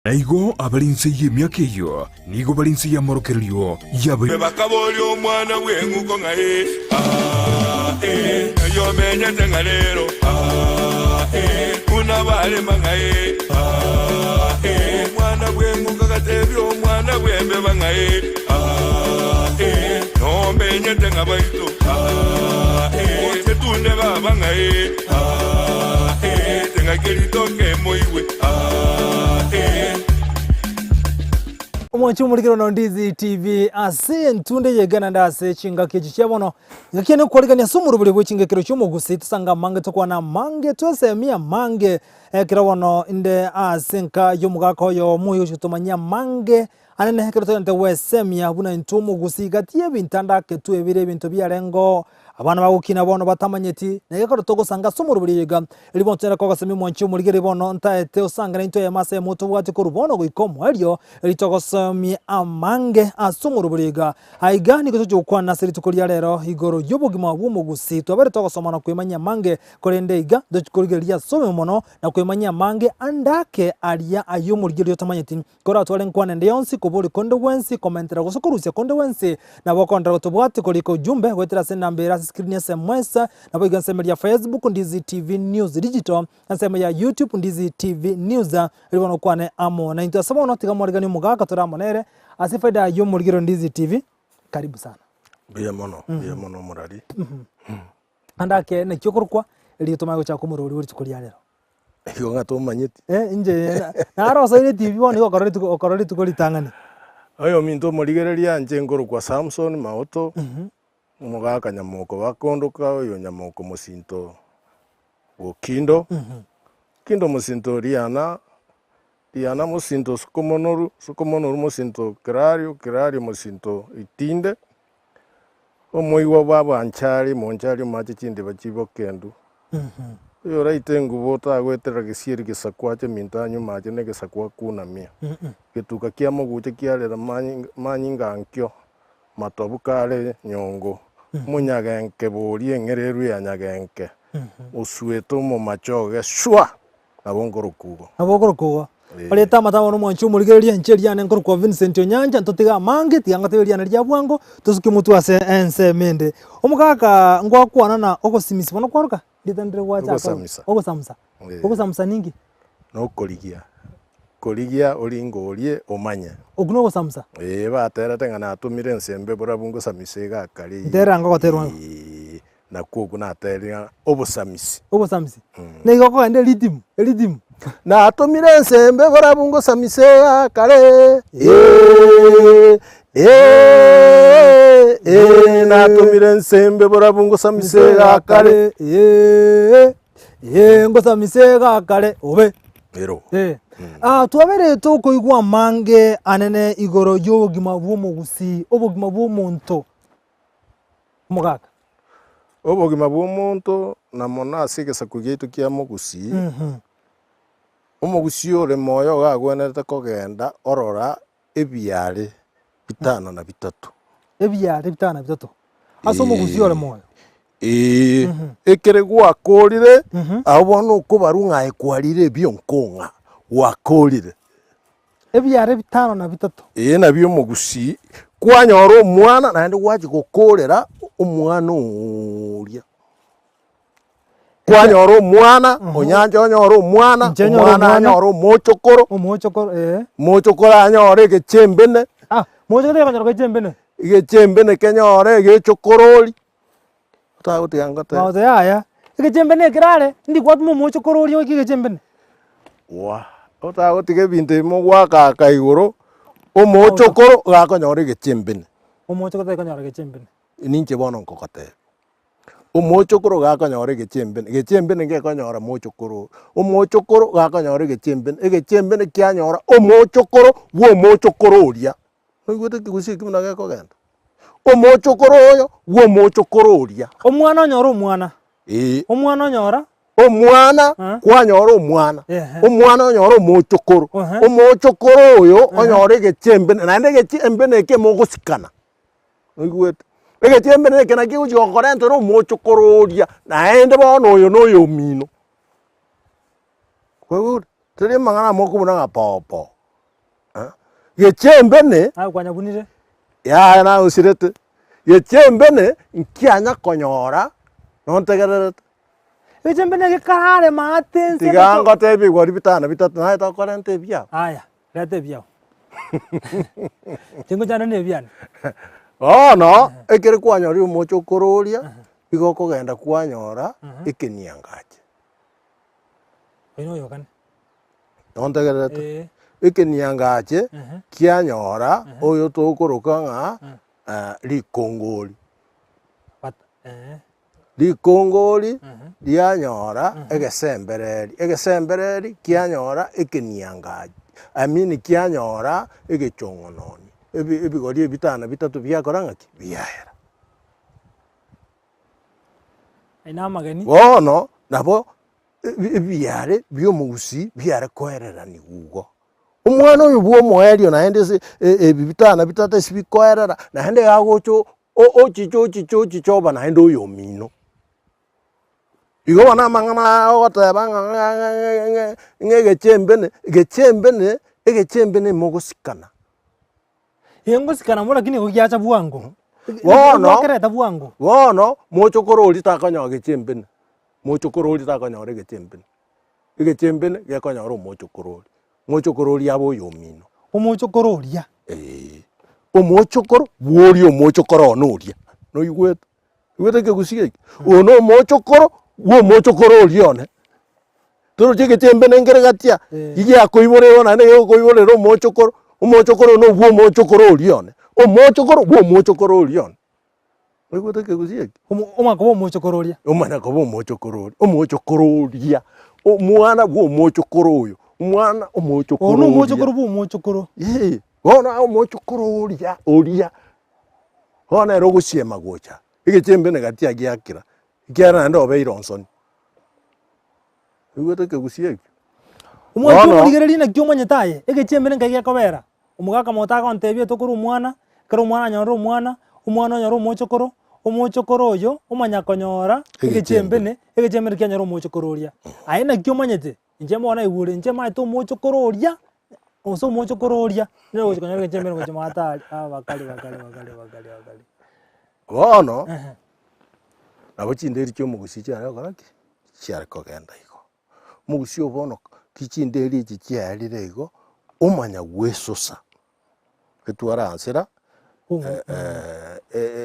Na igo abare inse y'emiaka eyio nigo bare inse y'amorokererio y'aba. Bakaboria omwana bw'eng'uko ng'a ee, aa, ee, ng'ai omenyete ng'a rero, aa, ee, buna barema ng'a ee, aa, ee. Omwana bw'eng'uko agatebia omwana bw'embeba ng'a ee, aa, ee, nomenyete ng'a baito, aa, ee, oche tunde baba ng'a ee, aa, ee, teng'aki ritoke moigwe, aa, ee. Omwanchi omorikero na Ndizi TV ase entunde y'egena nde ase chingaki echi chia bono. Ngaki ene kwarigania ase omorobori bwe chingekero chi'omogusii tosanga amange tokwana amange twesemie amange ekero bono inde ase enka y'omogaka oyomo oyo ogochi gotomanyia amange anene ekero togente gwesemia buna intwe omogusii gati y'ebinto ande aketwe ebire ebinto biarengeo Abana bagokina bono batamanyeti, na egekoro togosanga ase omorobori oyo iga. Erio bono tonyare kogosemia omwanchi omorigereria bono ntaete osange naintwe eyemo ase eyemo tobwate korwa bono goika omoerio, erio togosomie amange ase omorobori oyo iga. Aiga nigo tochia gokwana ase rituko ria rero igoro y'obogima bw'omogusii. Twabere togosoma na kwemanyia amange, korende iga ntochia korigereria ase obomo mono na kwemanyia amange ande ake aria ay'omorigereria otamanyeti. Koratware nkwana ende yonsi, koboria konde gwensi, komentera gose korusia konde gwensi, nabo okondora gotobwati korika ujumbe goetera ase enamba ere ase screen ensemo ase, naboigo ensemo eria ya Facebook Ndizi TV News Digital, ensemo ya YouTube Ndizi TV News, erio bono okwane amo naintwe. Ase bono tiga mwariganie omogaka tore amo nere ase efaida y'omorigero Ndizi TV. Karibu sana. Mbuya mono, mbuya mono omorari. Ande ake naki okorokwa, erio tomanye gochaka omorori bwe rituko ria rero. Igo ng'a tomanyeti. Eh, inche naro osoire etibi bono igo okora rituko okora rituko ritang'ani. Oyominto omorigereria inche nkorokwa Samson Maoto, omogaka nyamoko bakondoka oyo nyamoko mosinto bokindo, kindo mosinto riana, riana mosinto sukomonoru, sukomonoru mosinto kerario, kerario mosinto itinde, Omoigwa bw'abanchari, monchari omache chindiba chi'bokendu. Oyoraite engubo otagoeterera gesieri gesaku ache minto anywe mache na egesaku akunamia. Getuka kia moguche kiarera manyinga ankio, matobu kare nyongo. Omonyagenke boria eng'ereru ya nyagenke, osuete omomachoge shwa! Nabo nkorokwa igo. Nabo okorokwa igo. Orete amatama nomwanchi omorigereria, inche riane nkorokwa Vincent Onyancha, ntotige amange, tiga ngotebe riane ria bwango, tosuke motwe ase ensemo ende. Omogaka ngwakwana na ogosimisi bono kwaroka? Rieta ndire gwachaka Ogosamisa. Ogosamusa. Eh. Ogosamusa ninki? Nokorigia, korigia oringe orie omanye. Okwo nogosamusa? Eeh baterete ng'a natomire ensembe borabu ngosamise iga kare Nterera ngogoterwa igo. Eeh. Nakwo okwo natebirie ng'a obosamisi. Obosamisi. Nigo okogenda eritimu, eritimu. Natomire ensembe borabu ngosamise ya kare, eh, eh, eh, natomire ensembe borabu ngosamise ya kare. Eh, eh, ngosamise ya kare, obe. Ero. Eh. Ah, twabeire tokoigwa amange anene igoro y'obogima bw'omogusii, obogima bw'omonto. Omogaka. Obogima bw'omonto, na mono ase egesaku giaito kia mogusii, omogusii ore moyo iga agwenerete kogenda orora ebiare bitano na bitato. Ebiare bitano na bitato, ase omogusii ore moyo. Eeh, ekere gwakorire, abwo bono okobarwa ng'a aye kwarire ebio nkong'a, gwakorire. Ebiare bitano na bitato. Ee nabio omogusii, kwanyora omwana naende gwachia gokorera omwana oria. Kwanyora omwana, onyancha onyore omwana, Inche nyore omwana omwana. anyore omochokoro, Omochokoro eh. mochokoro anyore egechembene, Ah, mochokoro tari konyora gechembene? egechembene kenyore egechokorori. Otagotiga ngotebe. Maoto yaya, egechembene ekere are, indi gwatuma omochokoro oria goika egechembene? Waa, otagotiga ebinto ebi mogwaka aka igoro, omochokoro iga akonyora egechembene. Omochokoro tari konyora gechembene. Ninche bono nkogotebia, omochokoro iga akonyora egechembene, gechembene gekonyora mochokoro oyo, omochokoro iga akonyora egechembene, egechembene kianyora omochokoro bwa omochokoro oria. Noigwete ekegusii ekio buna gekogenda? Omochokoro oyo bw'omochokoro oria. Omwana onyora omwana. Ee. Omwana onyora. Omwana Eh. kwanyora omwana, Ehe. omwana onyora omochokoro, Ehe. omochokoro oyo onyora egechembene, naende egechembene eke mogosikana, noigwete? Egechembene eke nakio egochi gokorentera omochokoro oria, naende bono oyo na oyomino. Kwaigure? Tari amang'ana amo okobuna ng'a poo poo. Gechembene. Aye kwanyabunire. Yaya nagosirete. Gechembene nkianya konyora nontegererete. Gechembene gekarare maate ense. Tiga ngotebie ebigori bitano bitato naye tokorenta ebiao. Aya, reta ebiao. Tingochanda na ebiane. Bono, ekere kwanyorire omochokoro oria, igo okogenda kwanyora ekeniangache. Oyo noyokane. Nontegererete? Eeh. Ekeniangache Ehe. kianyora oyo tokoroka ng'a rikongori. But eeh. Rikongori rianyora egesembereri, egesembereri kianyora ekeniangachi, I mean kianyora egechong'ononi, ebi ebigori ebitano bitato biakora ng'aki? Biaera. Ayio namageni. Bono nabo ebi ebiare biomogusii biare koereranigwa igo. Omwana oyo bwa omoerio naende ase e- ebi bitano bitato ase bikoerera, naende iga agocha ochiche ochiche ochiche oba naende oyomino. Igo bono amang'ana aya ogoteba ng'a ng'a ng'a ng'a ng'a ng'a egechembene, egechembene, egechembene mogosikana. Ee ngosikana mo lakini igo giacha bwango. Bono, Gwakereta bwango. bono mochokoro oria takonyora gechembene, mochokoro oria takonyora egechembene, egechembene gekonyora omochokoro oria, mochokoro oria abe oyomino. Omochokoro oria. Eeh, omochokoro bworia omochokoro one oria, noigwete? Oigwete ekegusii eke? Oyo na omochokoro bwa omochokoro oria one. Torochi egechembene nkere gatia, Eh. giakoiborerwa naende gegokoiborera omochokoro, omochokoro oyo na obwa omochokoro oria one, omochokoro bwa omochokoro oria one. Oigwete ekegusii eke? Omo omanya koba omochokoro oria. Omanya koba omochokoro oria, omochokoro oria, omwana bwa omochokoro oyo, omwana omochokoro Oyo na oria. omochokoro bwa omochokoro. Eeh, bono omochokoro oria oria, bono nere ogosiema gocha, egechembene gati agiakera, ekiagera naende obeire onsoni. Oigwete ekegusii ekio? Omwancho Bono. omorigereria naki omanyete aye, egechembene nkai gekobera, omogaka mogote agontebia tokore omwana, ekero omwana anyorire omwana, omwana onyore omochokoro, omochokoro oyo omanya konyora egechembene, egechembene kianyora omochokoro oria. Aye naki omanyete, inche bono naigure, inche maete omochokoro oria, gose omochokoro oria, nere ogochi konyora egechembene gochia maate aria, abakari bakari bakari bakari bakari. Bono, Ehe. nabo chinderi chia omogusii chiare gokora ki? Chiare kogenda igo. Omogusii oyo bono ki chinderi echi chiaerire igo, omanya gwesosa, etware ansera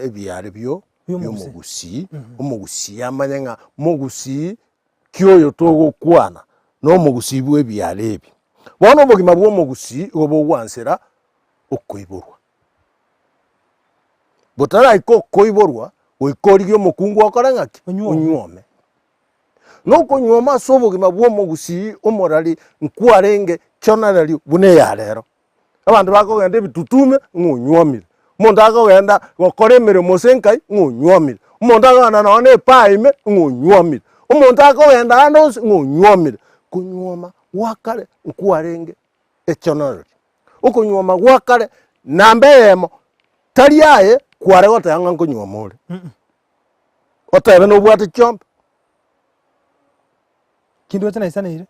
ebiare bio Bi'omogusii. bi'omogusii, omogusii amanye ng'a mogusii ki oyo togokwana, na omogusii bwa ebiare ebi. Bono obogima bwa omogusii igo bogwansera okoiborwa. Botaraika okoiborwa, goika origie omokungu okore ng'aki? Onyuome. Onyuome. Na okonyuoma ase obogima bwa omogusii omorari nkwarenge chionarari buna eya rero. Abanto bakogenda ebitutu ime ng'a onyuomire, omonto akogenda gokora emeremo ase enkai ng'a onyuomire, omonto akogenda nonye na epaa ime ng'a onyuomire, omonto akogenda ande onsi ng'a onyuomire. Konyuoma gwa kare nkwarenge echionarari. Okonyuoma gwa kare namba eyemo, tari aye kware goteba ng'a nkonyuoma ore. Otebe nobwate chiombe. Kindoche naisaneire,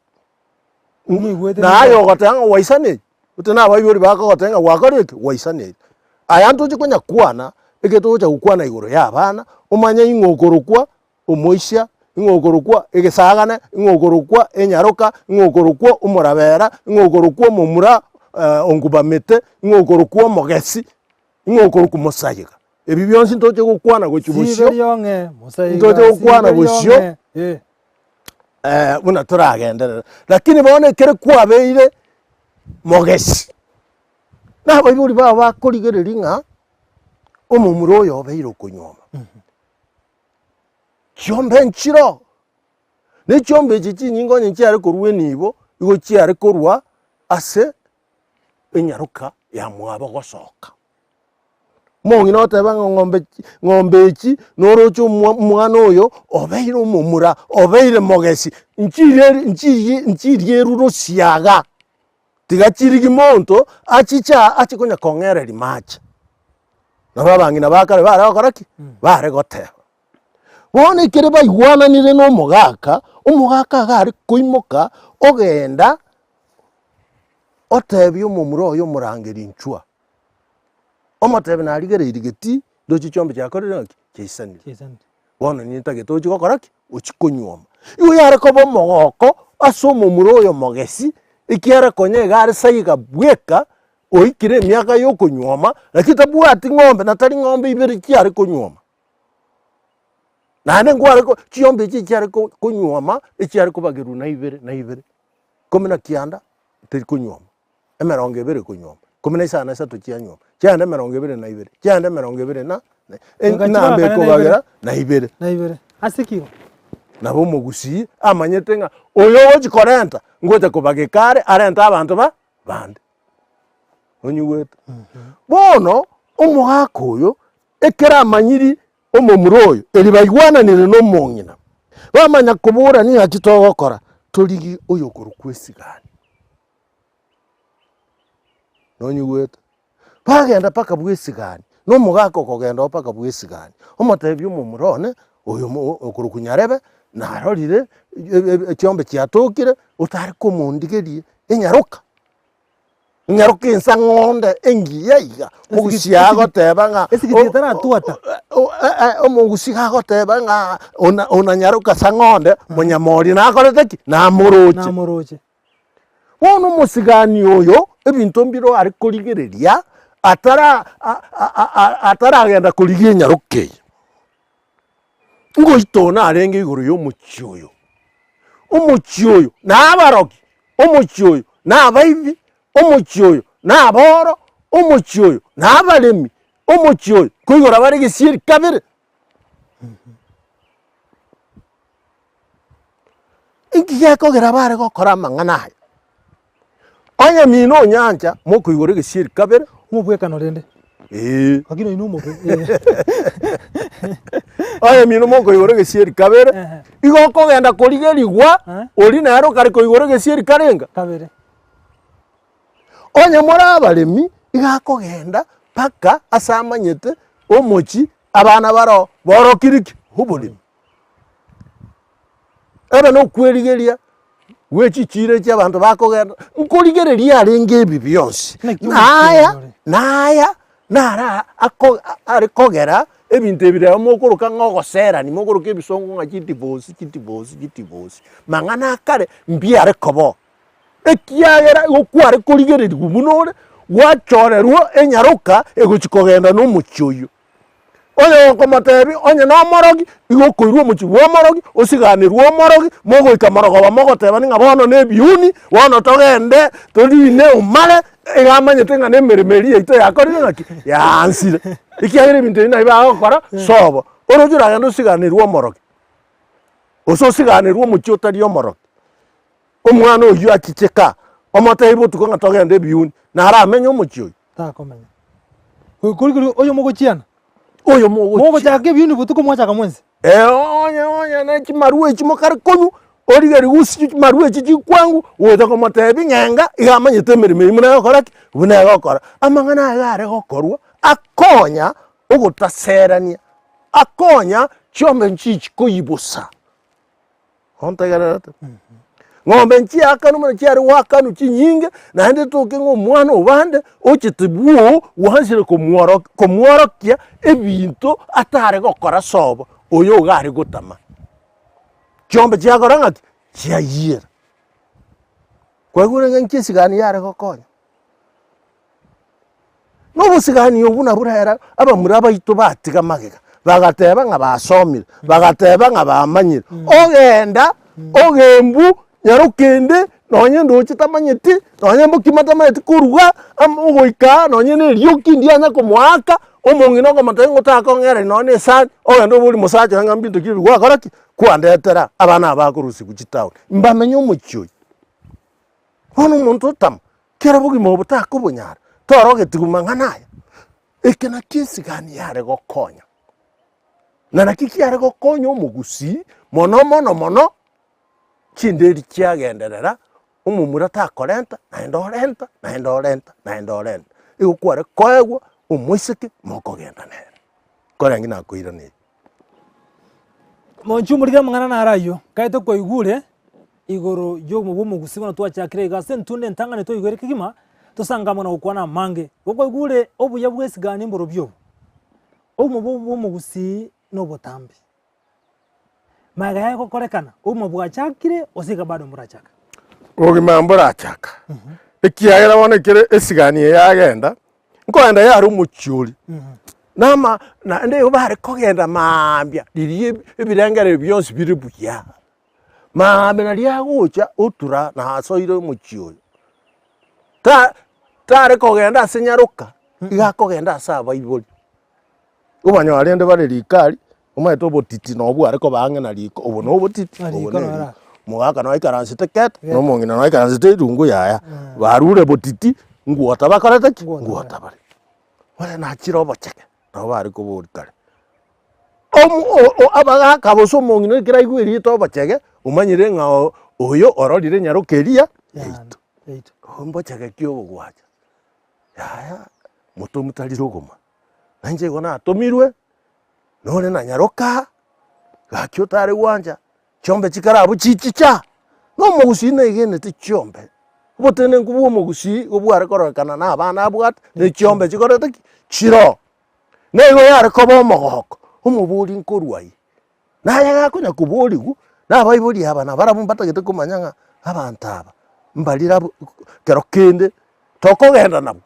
Nigwete Na aye ogoteba ng'a gwaisaneire, gose na abaibori bakogotebia ng'a gwakorire ki? Gwaisaneire. Aya ntoche konya kwana, ekero togocha gokwana igoro ya abana, omanye ing'o okorokwa omoisia, ing'o okorokwa egesagane, ing'o okorokwa enyaroka, ing'o okorokwa omorabera, ing'o okorokwa omomura ongubamete, ing'o okorokwa omogesi, ing'o okorokwa mosayiga. Ebi bionsi ntoche gokwana gochia bosio, Sibe riong'e, Mosaiga, Ntoche gokwana sibe bosio. riong'e, eh. buna toragenderere. Lakini bono ekere kwabeire mogesi, na abaibori bao bakorigereria ng'a omomura oyo obeire okonyuoma, chiombe nchiroo, na echiombe echi chinyinge onye nchiare korwa enibo, igo chiare korwa ase enyaroka ya mwabo gosoka. Omong'ina oteba ng'a ng'ombe chi ng'ombe echi noroche omwa omwana oyo obeire omomura, obeire mogesi, nchirieri nchirie nchirieru rosiaga, tiga chirigie monto achiche aa ache konya kong'ereria mache. Nabo abang'ina ba kare bare gokora ki? Bare goteba. Bono ekere baigwananire na omogaka, omogaka iga are koimoka ogenda. Otebie omomura oye omorangeri inchwa, omotebie narigereirie getii, ndoche chiombe chiakorire ng'aki? Chiaisanire. Chiaisanire. Bono nintagete ochie gokora ki? Ochie konyuoma. Igo yare koba omogoko ase omomura oyo omogesi, ekiagera konya iga are saiga bweka, oikire emiaka ya okonyuoma, lakini tabwati ng'ombe na tari ng'ombe ibere chiare konyuoma. Naende nkware ko chiombe echi chiare ko konyuoma, echiare kobagerwa na ibere na ibere, ikomi na kianda teri konyuoma, emerongo ebere ekonyuoma, ikomi na isano na isato chianyuoma, chiaenda emerongo ebere na ibere, chiaenda emerongo ebere na na Goika enamba chigoakana na ibere. ekobagera na ibere. Na ibere. Ase ki igo? Nabo omogusii amanyete ng'a oyo ogochi korenta, ngocha kobageka are, arente abanto ba bande. Onyigwete? Bono, omogaka oyo, ekero amanyiri omomura oyo, eri baigwananire na omong'ina, bamanya koborania ng'aki togokora, torigie oyokorokwa esigani. Nonyigwete? Bagenda mpaka bwesigani, na omogaka okogenda oo mpaka bwesigani, omotebia omomura one, oyo mo okorokwa nyarebe, narorire chiombe chiatokire, otare komondigeria enyaroka. Enyaroka ensang'onde engiya iga, omogusia agoteba ng'a Esigiti etaratwata. omogusia agoteba ng'a ona ona nyaroka sang'onde, monyamori nakorete ki? Namoroche. Namoroche. Bono omosigani oyo, ebinto mbire are korigereria, atara ataragenda korigia enyaroka eye. Ngoitona arenge igoro y'omochie oyo, omochie oyo na abarogi, omochie oyo na abaibi, omochie oyo na aboro, omochie oyo na abaremi, omochie oyo koigora bare gesieri kabere. Inki gekogera bare gokora amang'ana aya? Onye mino onyancha, mokoigora egesieri kabere. Omobwekano rende. Eeh. Lakini oino omobe. Eh. Onye mino mokoigora egesieri kabere, Ehe. igo okogenda korigerigwa, Eh. oria nere okare koigora egesieri karenga? Kabere. Onye more abaremi, iga akogenda mpaka ase amanyete omochie abana baroo borokiri ki? Oboremi. Ebe nokwerigeria gwe chichiiro echi abanto bakogenda, nkorigereria arenge ebi bionsi, Naki na aya omochie ore? na aya nara ako are kogera ebinto ebi rero mokoroka ng'a ogoserani, mokoroka ebisongo ng'a chidivorce chidivorce chidivorce, mang'ana akare mbiare koba oo. Ekiagera igo kware korigererigwa buna ore, gwachorerwa enyaroka egochia kogenda nomochie oyio. Oyo okomotebia onye nomorogi, igo okoirwa omochie bw'omorogi, osiganerwe omorogi, mogoika morogoba mogotebani ng'a bono na ebiuni, bono togende torine omare, iga amanyete ng'a na emeremo eria yaito yakorire ng'aki? Yaansire. Ekiagera ebinto ebi nabi bagokora sobo. Oroche oragende osiganerwe omorogi, gose osiganerwe omochie otari omorogi, omwana oyio achiche kaa, omotebi botuko ng'a togende ebiuni, naramenye omochie oyio. Takomenya. Kori oyo mogochiana. Oyo mogochiana. Mogochaka ebiuni botuko mwachaka mwensi. Eh, onye onye ne chimarwa echi mokare konywa, origereria gose chimarwa echi chikwangu, gocha komotebia ng'a enga, iga amanyete emeremo eywo buna egokora ki? Buna egokora. Amang'ana aya iga are gokorwa, akonya ogotaserania, akonya chiombe nchichi koyibosa. Ontegererete? Ng'ombe nchiakanwa buna chiare goakanwa chinyinge, naende toke ng'a omwana obande ochete bwoo gwansire komworo komworokia ebinto atare gokora sobo, oyo iga are gotama. Chiombe chiakora ng'aki? Chiayiera. Kwaigure ng'a inki esigani yare gokonya? Nobosigani obwo nabwo rero abamura baito batiga magega, bagateba ng'a basomire, bagateba ng'a bamanyire, ogenda ogembu nyarokende nonye ndoche tamanyeti, nonye mbokima tamanyeti koruga, amo ogoika aa nonye na erioki ndianya komoaka, omong'ina okomotebia ng'a otakong'ereri nonye na esani, ogende oborie mosacha oye ng'a mbinto ki ebi gwakora ki? Kwandetera abana aba bakorusigwa chitown, mbamenye omochie oyio. Bono omonto otama. Kera obogima obo takobonyara, torogetigwe mang'ana aya. Eke nakio esigani yare gokonya, na nakio kiare gokonya omogusii mono mono mono, chinderi chiagenderera, omomura takorenta naende orenta naende orenta naende orenta. Igo kware koegwa omoiseke mokogenda nere. Korenge nakoiraneria. Monchie omorige amang'ana naro ayio, kaete kwaigure igoro y'obogima bw'omogusii bono twachakire iga ase entunda entang'ani twaigwere kegima. Tosange amo na gokwana amange. Gokoigure obuya bw'esigani mborobio obo. Obomo bw'omogusii nobotambe. Magega yaye gokorekana, obogima bwachakire gose iga bado mborachaka? Obogima mborachaka, ekiagera bono ekere esigani eye yagenda, nkoenda yare omochie oria, nama naende igo bare kogenda maambia riria ebi ebirengererio bionsi bire buya, maambia naria agocha otura nasoire omochie oyo. Ta tare kogenda ase nyaroka, iga akogenda ase abaibori. Obanyora rende bare riko aria, omanyete obotiti nabo bware koba ang'e na riko, obo na obotiti, Ah, obo riko na noro eriko. aa. Omogaka noe aikaransete kete, na omong'ina noe aikaransete erungu yaya, barure botiti, ngwota bakorete ki? Ngwota bare. Ngwota bare. Bono nachire obocheke, nabo bare koboria kare. Omo o- o abagaka gose omong'ina ekero aigwa erieta obochege, omanyire ng'a o- oyo ororire nyaroka eria, yaito. Yaito. Mbochege ki obo gwacha? Yaya, motomu tari rogoma. Na inche igo natomirwe, nore na nyaroka, gaki otare gwancha, chiombe chikare abwo chichicha, na omogusii naigenete chiombe, obotenenku bwa omogusii igo bware kororekana na abana abwate, na echiombe chikorete ki? Chiroo. Na igo yare koba omogoko, omobori nkorwa aywo. Naye gakonya koborigwa, na abaibori aba nabarabwo mbatagete komanya ng'a abanto aba mbarire abwo kero kende tokogenda nabwo.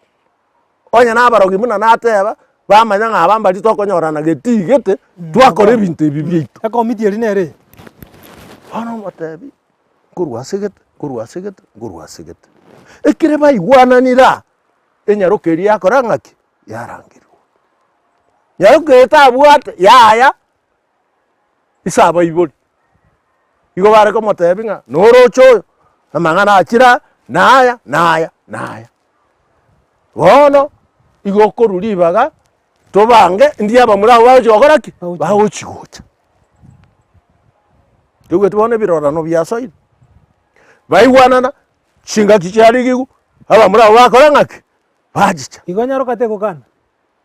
Onye nabarogi buna nateba, bamanya ng'a aba mbaria tokonyorana getii gete, twakora ebinto ebi biaito. Ekomiti eria nere eye. Bono omotebi, nkorwa ase gete, nkorwa ase gete, nkorwa ase gete. Ekere baigwananire aa, enyaroka eria yakora ng'aki? Yarangerigwa. Nyaroka eye tabwate yaya, ise abaibori. Igo bare komotebia ng'a noroche oyo, amang'ana achire aa, na aya, na aya, na aya. Bono, igo okorwa ribaga, tobange ndi abamura abwo bagochi gokora ki? Bagochi gocha. Toigweti bono ebirorano biasoire, baigwanana, chingaki chiarigigwa, abamura abwo bakora ng'aki? Bachicha. Igo nyaroka tegokana.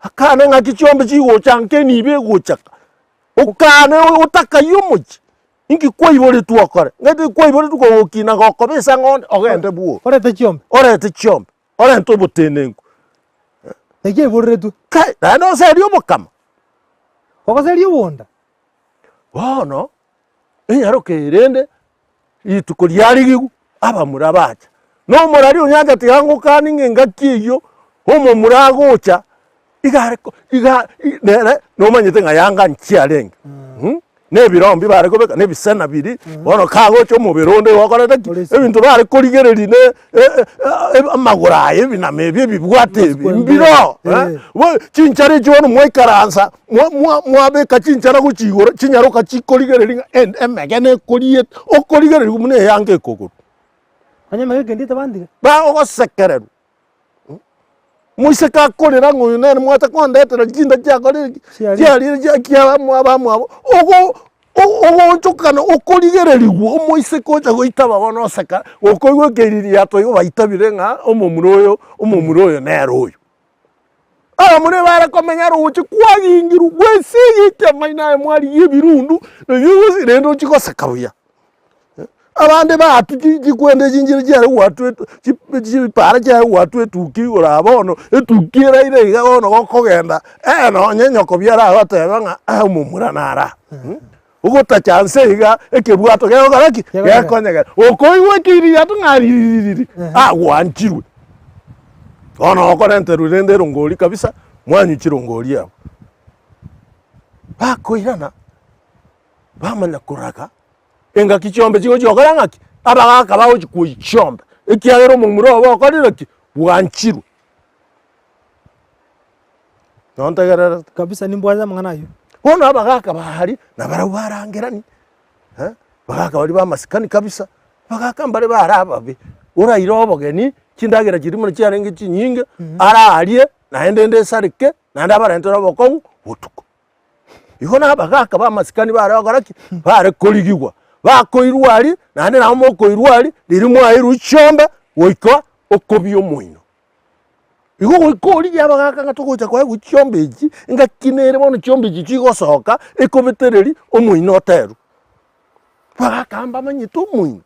Akane ng'aki chiombe chigocha nka enibo egochaka, okane otakaiye omochie, inki kwaiboretwe okore? Ng'ai kwaiboretwe kogokina gokoba esang'onde ogende bwogo. Orete chiombe. Orete chiombe, orente obotenenku. Naki aiboreretwe. Kai, naende oserie obokama. Ogoseria obonda. Bono, enyaroka eye rende, Rituko riarigigwe, abamura bacha. Na omorari o nyancha tiga ngokanie ng'a engaki eyio omomura agocha, iga are ko iga nere nomanyete ng'a yanga nchiarenge mh, na ebirombi bare kobeka na ebisena biria, bono kagocha omobere onde igo okorete ki? Ebinto bare korigereria ne amagoro aya ebinama ebi ebibwate ebi mbiroo eh, bo chinchara echi bono mwaikaransa mwa mwa mwabeka chinchara gochia igoro chinyaroka chikorigereria ng'a en emege nekoriete, okorigererigwa buna eyanga ekogoro. Onye emege kende etabandire. Ba ogosekererwa, moiseke akorera ng'a oyo nere mwacha kondetera chinda chiakorire ki? Chiarire. Chiarire chia kia abamwabo, ogo ogoonchokana okorigererigwa omoiseke ocha goitaba bono oseka, gokoigwa ekeiririato igo baitabire ng'a omomura oyo omomura oyo nere oyo. Abamura ebare komenya roche kwagingirwe gwesigikia amaino aye mwarigia ebirundu nabio gose rende ochie goseka buya. Abande baatwa chi chikwenda chinchera chiare goatwa etu chi chipara chiare goatwa etuki igoro aa bono, etuki eraire iga bono gokogenda, eh nonye nyoko biara agoteba ng'a ah omomura naro aa ogotacha nse iga ekebwato gegokora ki? Gekonyegera. Okoigwa ekeiririato ng'a ririririr, ah gwanchirwe. Bono okorenterwa rende erongori kabisa, mwanywa chirongori abwo. Bakoirana, bamanya koraga, engaki chiombe chigochi gokora ng'aki? Abagaka bagochi koiyia chiombe, ekiagera omomura obo okorire ki? Bwanchirwe. Nontegererete? Kabisa nimbwate amang'ana ayio. Bono abagaka baria, nabarabwo barangerani, eh, abagaka baria b'amasikani kabisa, abagaka mbare bare ababe, oraire obogeni, chindagera chiria buna chiarenge chinyinge, ararie, naende ende esareke, naende abarentere obokong'u botuko. Igo na abagaka b'amasikani bare gokora ki? Bare korigigwa, bakoirwa aria, naende nabo mokoirwa aria, riria mwairwe chiombe, goika okobia omoino. Igo goika origie abagaka ng'a togocha koegwa chiombe echi, engaki nere bono chiombe echi chigosoka, ekobetereri omoino oterwe. Abagaka mbamanyete omoino,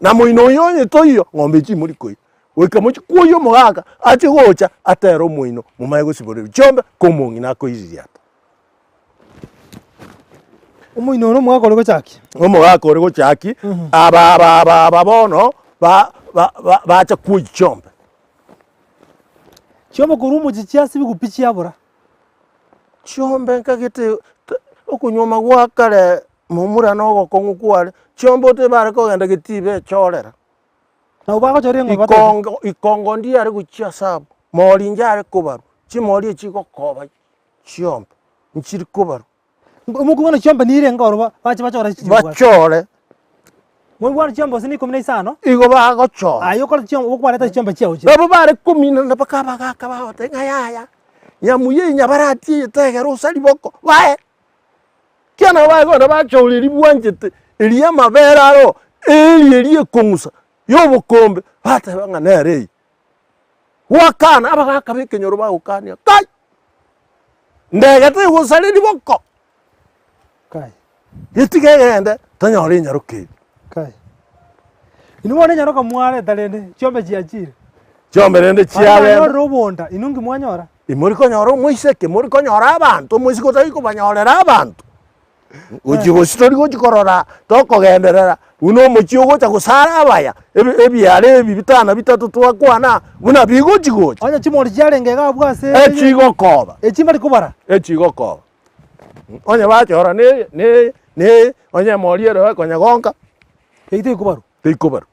na moino oyo onye toiyo, ng'ombe echi imori koira. Goika mochie kwoyia omogaka ache gocha atere omoino momanye gosiborerwa chiombe ka omong'ina akoiririata. Omoino ore omogaka ore gochakia. Omogaka ore gochakia, aba aba aba aba bono ba ba ba bacha kwoyia chiombe. Chiombe korwa omochie chiasibigwa pi chiabora. Chiombe nkagete okonyuoma gwa kare momura na ogokong'u kware, chiombe ote bare kogenda getii bechorera. Nabo bagochora eng'ombe batagete. Ikongo ikongo ndiare gochia ase abwo, mori inchare kobarwa, chimori echi chigokoba chiombe, nchiri kobarwa. Omokung'u chiombe nire enga ororo bache bachore chichire bwate. Bachore. Moigwane chiombe gose na ikomi na isano. Igo bagochora. Aye okore chiombe okwareta chiombe chiao chiria. Nabo bare kominana mpaka abagaka bagoteba ng'a yaya, nyamuya eye nyabarati eye tegera osari boko, bae. Ekiagera nabo baye kogenda bachora eria bwanchete, eria amabere aroo, eeri eria ekong'usa ya obokombe, bateba ng'a nere eye. Gwakana, abagaka ba ekenyoro bagokania kai! Ndege tegosareria boko, Kai. getiga egende tonyore enyaroka eria. Kai. Inwe bono enyaroka mwareta rende, chiombe chiachire. Chiombe rende Baria chiagenda. banyorire obonda, inwe nki mwanyora? Imori konyora omoiseke, mori konyora abanto, omoiseke otari kobanyorera abanto. Gochia gose tori gochia korora tokogenderera buna omochie ogocha gosara abaya, ebi ebiare ebi bitano bitato twakwana buna bigochi gocha. Onye chimori chiarenge iga abwo ase Echigokoba. Echi mbari kobara. Echigokoba. Onye bachora neye neye neye, onye emori ere ekonyegonka. Eyio teikobarwa. Teikobarwa.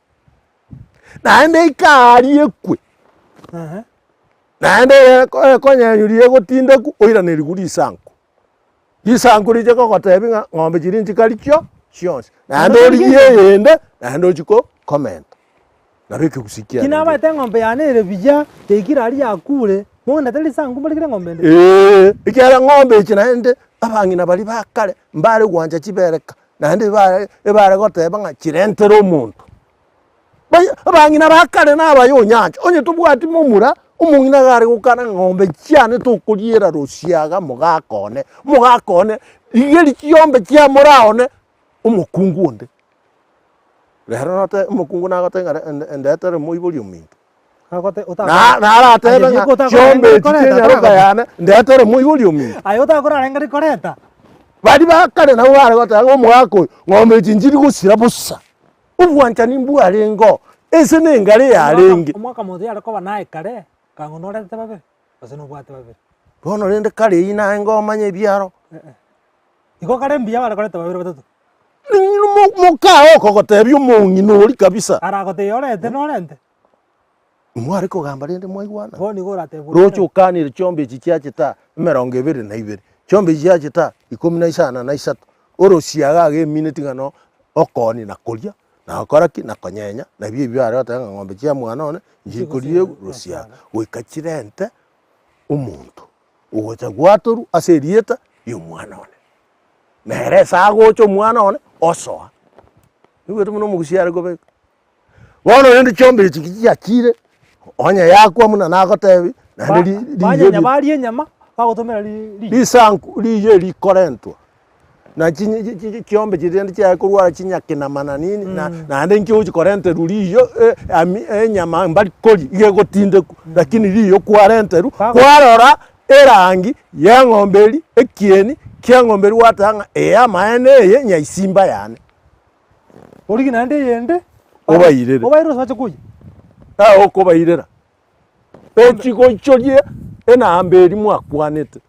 Naende ikaria ekwe. Naende ekonyenywa egotindekwa oiranerigwe risanku. Risanku riche kogotebia ng'a ng'ombe chiria nchikari chio chionsi, naende origie eyende naende ochie ko komenta. Nabo ekegusii Ki kiarenge. nabaete eng'ombe yane ere buya, yaikire aria yakure, mogende risanku mbarikire eng'ombe ende. Eeh, ekiagera ng'ombe echi naende abang'ina baria ba kare mbare gwancha chibereka, naende ebare ebare goteba ng'a chirentere omonto. Bai abang'ina ba kare na abaya onyancha, onye tobwati momura, omong'ina iga are gokana ng'a ng'ombe chiane tokoriera rosiaga mogaka one, omogaka one, rigeria chiombe chia moraa one, omokungu onde. Rero note omokungu nagoteba ng'a re ende endetere moibori ominto. Agote Na naratebe ng'a chiombe echi chia enyaroka yane, ndetere moibori ominto. Aye otakorarenge rikoreta. Baria ba kare nabo bare goteba ng'a omogaka oyo, ng'ombe echi nchiri gosira bosa. Obwanchani mbwarengeo, ense nengare yarenge. Omwaka omonto yare koba naye kare, kang'o norentete babere, gose nobwate babere. Bono rende kare eyio naye ngomanya ebiaro. Igo kare mbuya bare koreta babere batato. Mokao okogotebia omong'ina oria kabisa. Aragotebia orente norente. Mware kogamba rende mwaigwana. Bono nigo oratebe Roche okanire chiombe echi chiachete aa emerongo ebere na ibere, chiombe echi chiachete aa ikomi na isano na isato, orosiaga iga emineti ng'a no okooni na koria, na gokora ki? Na konyenya, nabio ebio bare goteba ng'a ng'ombe chia mwana one, nchiri koriegwa rosiaga. Goika chirente omonto ogocha gwatorwa ase erieta ria omwana one. Nere ase agocha omwana one, osoa. Nigo buna omogusii are kobeka. Bono rende chiombe echi chiachire, onye yakwa buna nagotebi, naende ri- riyo Banyenya ri- baria enyama, bagotomera ri- riyo. risanku riyo eri rikorentwa, na chinye chi- chi chiombe chiria rende chiaye korwara chinyakinamana nini, na naende inki ogochi korenterwa riyo ami enyama mbari koria, iga egotindekwa, lakini riyo kwarenterwa, Bago- kwarora erangi ya eng'ombe eria, ekieni kia eng'ombe eria gwateba ng'a eye amaene eye nyaisimba yane. Origie naende eyende, Obairere. Obairere gose bache koyia. Aye okobairera, echi goichorie enamba eria mwakwanete.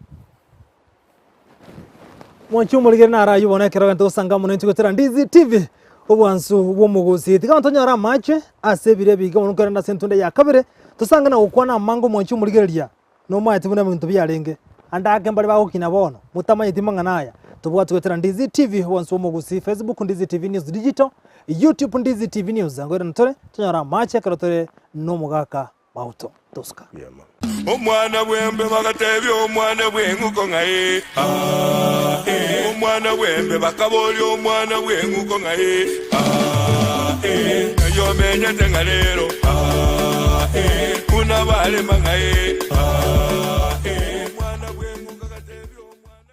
Mwanche omorigere naro ayio bono ekero ogente gosanga amo naintwe goetera Ndizi TV, obwansu bw'omogusii. Tiga tonyore amache ase ebiro ebiga mono nkoirana ase entunda ya kabere, tosange na gokwana amange omwanche omorigereria. Nomaete buna ebinto biarenge, ande ake mbare bagokina bono, motamanyeti mang'ana aya. Tobwati goetera Ndizi TV, bonsi b'omogusii, Facebook Ndizi TV News Digital, YouTube Ndizi TV News. Ngoirana tore, tonyore amache ekero tore nomogaka Mauto. Tosuka. Omwana bw'embe bagatebia omwana bw'eng'uko ng'a ee, aa, ee. Omwana bw'embe bakaboria omwana bw'eng'uko ng'a ee, aa, ee. Ng'ai omenyete ng'a rero, aa, ee. Buna barema ng'a ee, aa, ee. Omwana bw'eng'uko agatebia omwana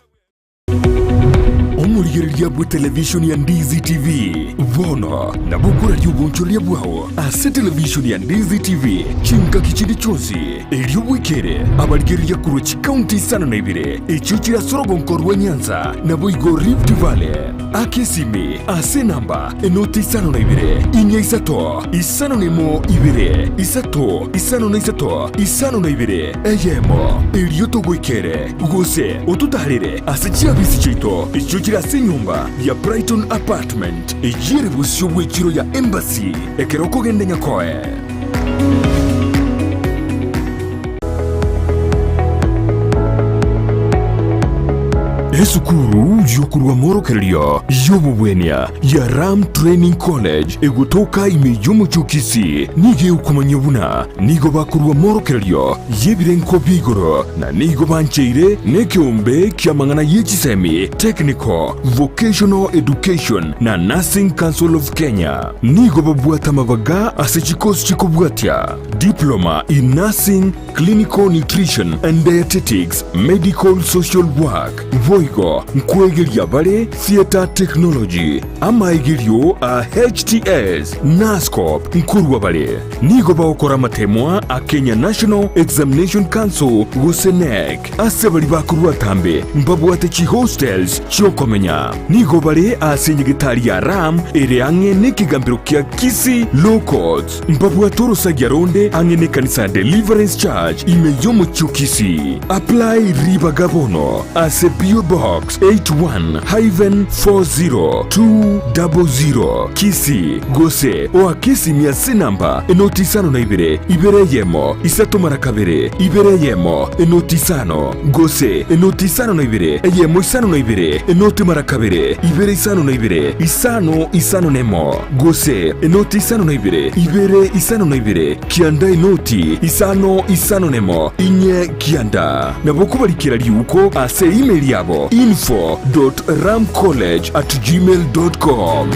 bw'eng'uko. Omorigereria bw'etelevishoni ya Ndizi TV bono nabo okoraria obonchoreria bwao ase televishoni ya Ndizi TV chingaki chinde chionsi, erio bwekere abarigereria korwa chikaunti isano na ibere echio chire ase orogonko rwa Nyanza naboigo Rift Valley. Aka esimi ase enamba enoti isano na ibere, inya isato, isano na emo ibere, isato, isano na isato, isano na ibere, eyemo, erio togoikere, gose ototaarere ase chiabisi chiaito echio chire ase enyomba ya Brighton Apartment, eyio ere bosio bw'echiro ya Embassy, ekero okogenda Nyakoe. Esukuru y'okorua amorokererio y'obobwenia ya Ram Training College egotoka ime y'omochie o Kisii nigo egokomanyia buna nigo bakorua amorokererio y'ebirengo bia igoro na nigo bancheire nekeombe ki'amang'ana ye chisemi, Technical, Vocational Education na Nursing Council of Kenya. Nigo babwate amabaga ase chikosi chikobwatia, Diploma in Nursing, Clinical Nutrition and Dietetics, Medical Social Work, boigo nkwegeria bare Theatre Technology, amaegerio a HTS, Nursecorp nkorwa bare. Nigo bagokora amatemwa a Kenya National Examination Council gose KNEC. Ase baria bakorwa atambe mbabwate chihostels chi'okomenya. Nigo bare ase enyegetari ya Ram ere ang'e nekegambero kia Kisii Law Courts. Mbabwate orosagia ronde ang'e nekanisa ya Deliverance Church ime y'omochie o Kisii. Apply ribaga bono ase PO Box 81-40200 Kisii gose oake esimi ase enamba enoti isano na ibere, ibere eyemo, isato mara kabere, ibere eyemo, enoti isano, gose enoti isano na ibere, eyemo isano na ibere, enoti mara kabere, ibere isano na ibere, isano isano nemo, gose enoti isano na ibere, ibere isano na ibere, kianda enoti isano isano nemo, inye kianda. Nabo okobarikera riuko ase email yabo info dot ramcollege at gmail dot com.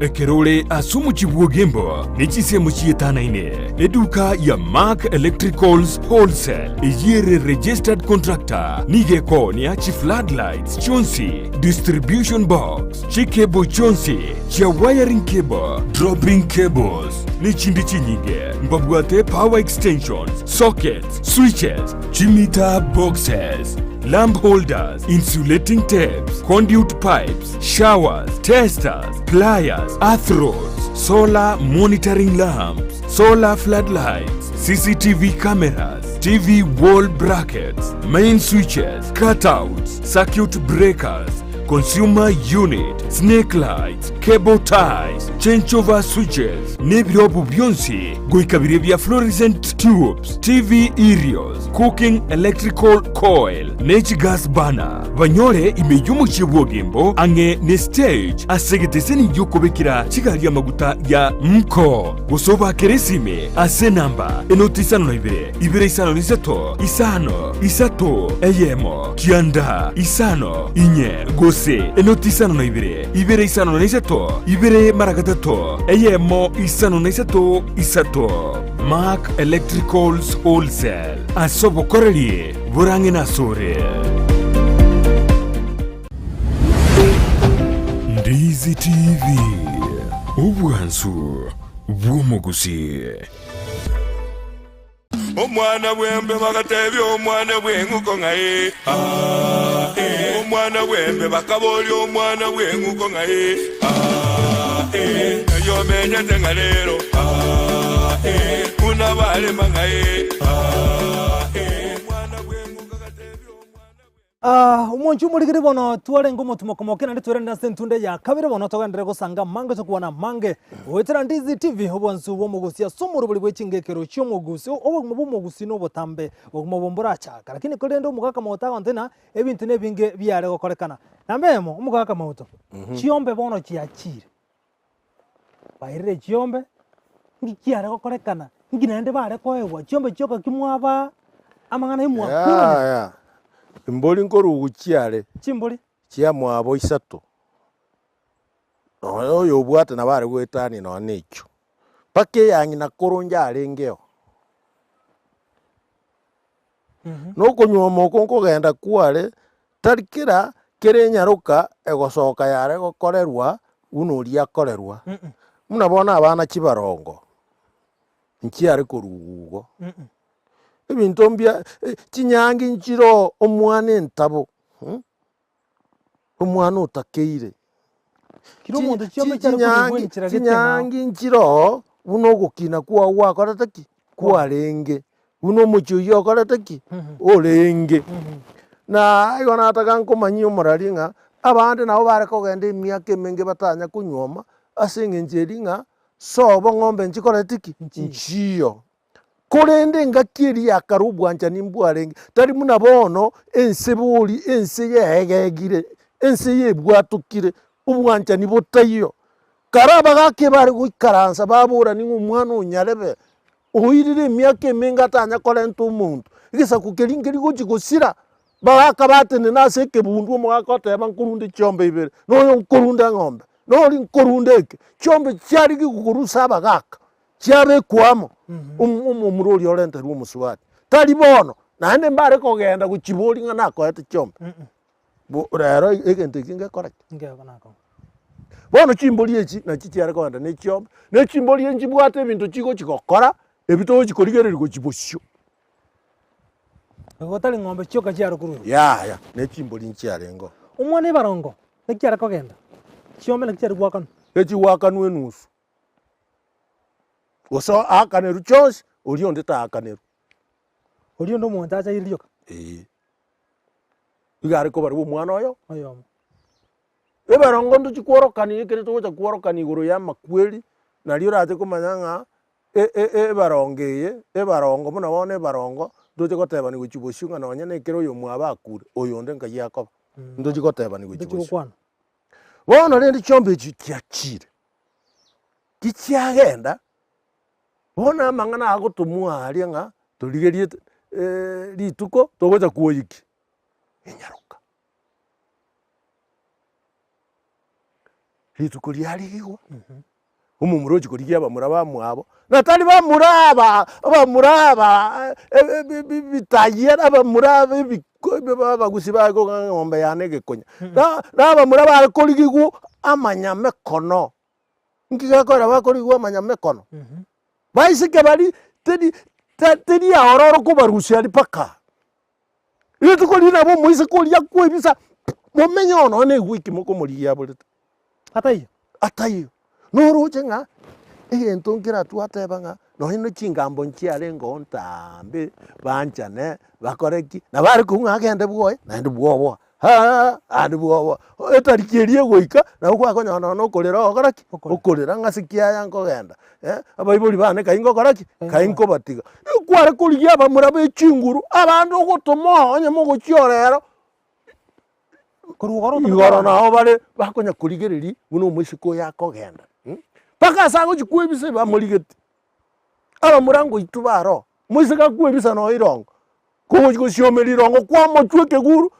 Ekero ore ase omochie bw'Ogembo ne chinsemo chietanaine, eduka ya Mark Electricals Wholesale eyio ere registered contractor nigo ekoonia chi floodlights chionsi, distribution box, chicable chionsi chia wiring cable, dropping cables, ne chinde chinyinge. Mbabwate power extensions, sockets, switches, chimeter boxes, lamp holders, insulating tapes, conduit pipes, showers, testers, pliers, earth rods, solar monitoring lamps, solar floodlights, CCTV cameras, TV wall brackets, main switches, cutouts, circuit breakers, consumer unit, snake lights, cable ties, changeover switches, nebirobu bionsi goika biria bia fluorescent tubes, TV aerials, cooking electrical coil, ne chigas burner. Banyore ime y'omochie bw'Ogembo ang'e ne stage ase egeteseni gi'okobekera chigari amaguta ya Mko. Gose obakere esime ase enamba enoti isano na ibere, ibere isano na isato, isano, isato, eyemo, kianda, isano, inye, gose enoti isano na ibere, ibere isano na isato, ibere mara gatato, eyemo, isano na isato, isato. Mark Electricals Wholesale, ase obokoreri borang'e nasore. Ndizi TV, obwansu bw'omogusii. Omwana bw'embe bagatebia omwana bw'eng'uko ng'a ee, aa, ee. Omwana bw'embe bakaboria omwana bw'eng'uko ng'a ee, aa, ee. Ng'ai omenyete ng'a rero, aa, ee. Buna barema ng'a ee, aa, ee. Omwana bw'eng'uko agatebia omwana bw'embe. Aa, omonche omorigeri bono twarenge omotumo komoke naende twerende ase entunda ya kabere bono togenderere gosanga amange tokwana amange goetera Ndizi TV obwansu bw'omogusi ase omorobori bwe chingekero chi'omogusi obogima bw'omogusi nobotambe obogima obo mborachaka lakini korende omogaka maoto agontebia ng'a ebinto nebinge biare gokorekana. Namba eyemo omogaka maoto chiombe bono chiachire. Bairire chiombe, nki kiare gokorekana, nki naende bare koegwa, chiombe chioka ki mwabaa, amang'ana ayio mwakuranire. Yaya, embori nkorugu chiare Chimbori? chiamwabo isato, nonya oyo obwate nabo are goetania nonya na echio, mpaka eyang'ina koro njarengeo. Na okonyuoma oko nkogenda kware, tari kera kera enyaroka egosoka yare gokorerwa buna oria akorerwa. Buna bono abana chibarongo, nchiare korugwa igo. Ebinto mbia chinyangi nchiroo omwana entabo, omwana otakeire. Kera omonto chiombe chiare korigwa enchera gete ng'ao. Chinyangi nchiroo buna ogokina kwao gwakorete ki? Kwarenge. Buna omochie oyio okorete ki? Orenge. Na igo nataka nkomanyie omorari ng'a abande nabo bare kogenda emiaka emenge batanya konyuoma ase eng'encho eria ng'a sobo ng'ombe nchikoreti ki? Nchiyo. Korende engaki eria ya kare obwanchani mbwarenge, tari buna bono ense bori ense yeegegire, ense yebwatokire, obwanchani botaiyo. Kare abagaka ebare goikaransa baborani ng'a omwana onyarebe, oirire emiaka emenge atanya korenta omonto, egesaku keria nkeri gochi gosira, bagaka batenena ase ekebundu omogaka oteba nkorunde chiombe ibere, na oyo nkorunde eng'ombe, na oria nkorunde eke, chiombe chiarigigwa korwa ase abagaka. Chiabekwa amo, omomura oria orenterwe omosubati. Tari bono, naende mbare kogenda gochiboria ng'a nakoete chiombe. Bo rero egento ekio ngekora ki? Bono chimbori echi nachi chiare kogenda ne chiombe, ne chimbori nchibwate ebinto chigochi gokora, ebi togochi korigereria gochia bosio. Igo tari ng'ombe chioka chiare korwa. Yaya, ne chimbori nchiarengeo. Omwana ebarongo, naki are kogenda? Chiombe naki chiare goakanwa? Echigoakanwa enusu. Gose aakanerwe chionsi, oria onde taakanerwe. Oria onde omonto achaire rioka. Eeh. Iga are kobarwa omwana oyo. Oyomo. Ebarongo ntochi kworokania ekere togocha kworokania igoro ya amakweri, nario orache komanya ng'a e- e- ebarongo eye, ebarongo buna bono ebarongo, ntoche gotebani gochia bosio ng'a nonye na ekero oyomwabo akure, oyonde nkai akoba. Ntochi gotebani gochia Ntochi bosio. gokwana. Bono rende chiombe echi chiachire, tichiagenda, bono amang'ana agotomwa aria ng'a torigerie rituko togocha kwoyia ki? Enyaroka. Rituko riarigigwa. Omomura ochia korigia abamura bamwabo, na tari bamura aba abamura aba bitayia abamura aba ebiko abagusi bare koga eng'ombe yane egekonya. Na na abamura bare korigigwa amanyamekono, nki gekogera bakorigigwa amanyamekono? Baiseke baria teri ta teri aororo kobarusia aria mpaka. Rituko riria nabo omoiseke oria akwebisa, momenye oo nonya na ewiki mokomorigia aborete. Ataiyo. Ataiyo. Noroche ng'a egento nkeratwe ateba ng'a nonya na chingambo nchiarenge oo ntaambe, banchane, bakore ki, nabo are kong'a agende bwoye, naende bwoboa, haa naende bwoboa. Etariki eria egoika, nabo kwakonyora nonya na okorera ogokora ki? Okorera ng'a ase ki aya nkogenda, abaibori bane kai ngokora ki? Kai nkobatiga. Kware korigia abamura be chinguru, abande ogotoma oo onye mogochia orero, Korwa igoro otomete igoro abanto. nao bare bakonya korigereria buna omoiseke oyo akogenda, mpaka ase agochia kwebisa bamorigeti. Abamura ngoitwa bare oo, omoiseke akwebisa noo irongo, kogochia gosiomeria irongo kwamochwa ekeguru,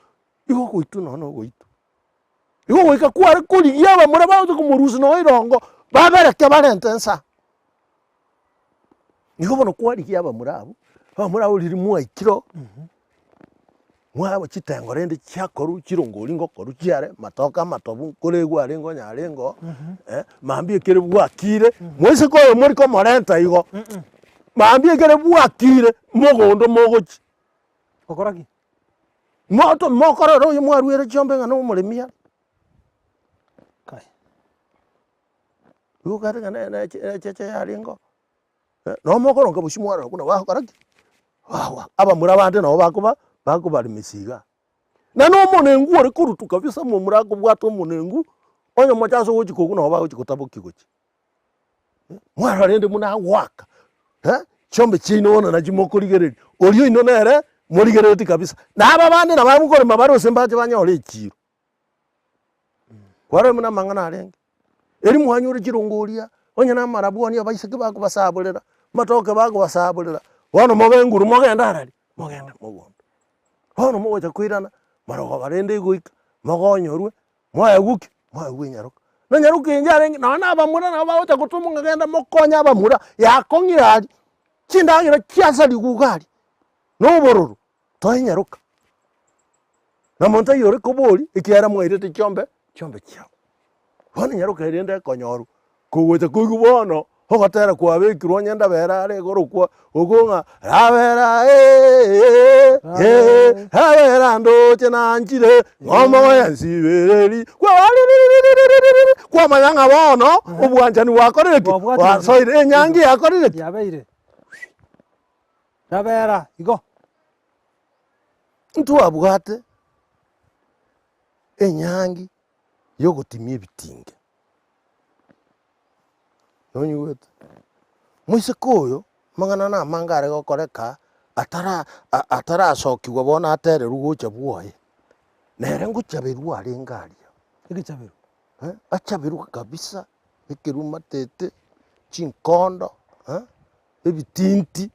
igo ogoitwa nonye na ogoitwa. Igo goika kware korigia abamura bagocha komorusia noo irongo, babereke barente nsa. Nigo bono kwarigia abamura abwo, abamura abwo riria mwaikire oo, mwaba chitengo rende chiakorwa chirongori ngokorwa chiare, matoke amatobu nkoregwa arenge onye arenge oo, mambia ekere bwakire, moiseke oyo mori komorenta igo, mambia ekere bwakire, mogondo mogochia. Gokora ki? Moto mokorora oyo mwaruere chiombe ng'a na omoremi are. Kai. Igo okare ng'a ne- ne echeche yarenge oo, nabo mokoronka bosio mwarora buna bagokora ki? Bagwa. Abamura bande nabo bakoba bakobaremisia igaa. Na na omonengu ore korutwa kabisa momura akobwata omonengu, onye moche ase ogochia kogwa nabo bagochia gotabokia gochia. Mwarora rende buna agoaka, chiombe chiaino bono nachi mokorigereria, oria oino nere morigereretie kabisa. Na aba bande nabo abakorema bare gose mbache banyore echiro. Kwarora buna amang'ana arenge, eri mwanyore chirongoria, onye na amarabwoni abaiseke bakobasaborera, amatoke bakobasaborera, bono mobe nguru mogende arari, mogende mogondo. Bono mogocha koirana, marogoba rende egoika, mogonyorwe, mwaegwa ki? Mwaegwa enyaroka. Na enyaroka eye yarenge nonya na abamura nabo bagocha gotoma ng'a genda mokonye abamura, yakong'ire aria, chindagera chiasarigwa iga aria, na obororo. Toenyaroka. Na monto taiyo ore kobori, ekiagera mwairete chiombe, chiombe chiabo. Bono enyaroka eria rende ekonyorwa, kogocha koigwa bono, ogotera kwabekirwe onye ndabera are igoro kwa okwo ng'a rabera eh eh, rabera ndoche nanchire, ng'omoyo nsibereri, kwaririririririririri, kwamanya ng'a bono, obwanchani bwakorire ki? Bwabwatire. Bwasoire, enyangi yakorire ki? Yabeire. Rabera igo. Ntwabwate enyangi yogotimia ebitinge, nonyigwete? Moiseke oyo amang'ana na amange are gokoreka atara atarasokigwa bono atererwe gocha bwoye, nere ngochaberwa arenge aria. Egechabero. Achaberwe kabisa, ekerumatete, chinkondo, ebitinti.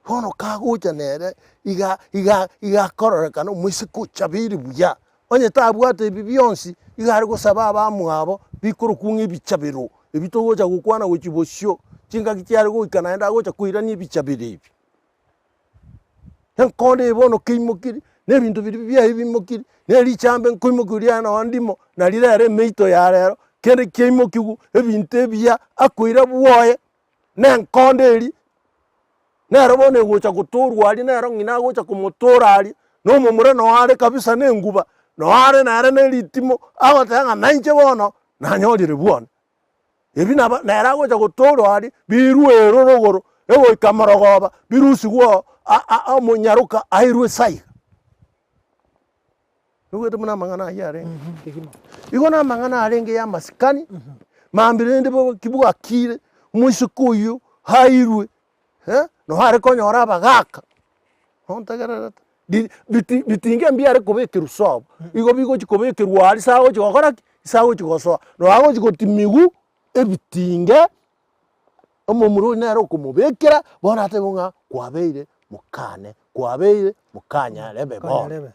Bono kagocha nere iga iga iga akororekana omoiseke ochabeire buya, onye tabwate ebi bionsi, iga are gosaba abamwabo bikorokwa ng'a ebichabero, ebi togocha gokwana gochia bosio, chingaki chiare goika naende agocha koirania ebichabero ebi. Enkondo eye bono keimokiri, na ebinto biria biaye bimokiri, na richambe nkoimokiwa riaye nonye ndimo, nari rero emeito ya rero, kende kiaimokiwu, ebinto ebiya akoira bwoye. na enkondo eria, nero bono egocha gotorwa aria, nero ng'ina agocha komotora aria, na omomura noo are kabisa na enguba, noo are nere na eritimo, agoteba ng'a nainche bono nanyorire bwone. Ebi nabo nere agocha gotorwa aria, birwe ero rogoro, egoika morogoba, birusigwe oo a- a- omonyaroka airwe esaiga. Noigwete buna amang'ana ayio arenge? Kegima. Igo na amang'ana arenge ya amasikani, mambia rende ki bwakire, omoiseke oyio airwe eh, nabo are konyora abagaka, nontegererete? Bi- biti bitinge mbiare kobekerwa sobo, igo bigochi kobekerwa aria ase agochi gokora ki? Ase agochi gosoa, nabo agochi gotimiwu ebitinge, omomura oyio nere okomobekera, bono atebe ng'a kwabeire mokane, kwabeire mokanyarebe bono. Mokanyarebe.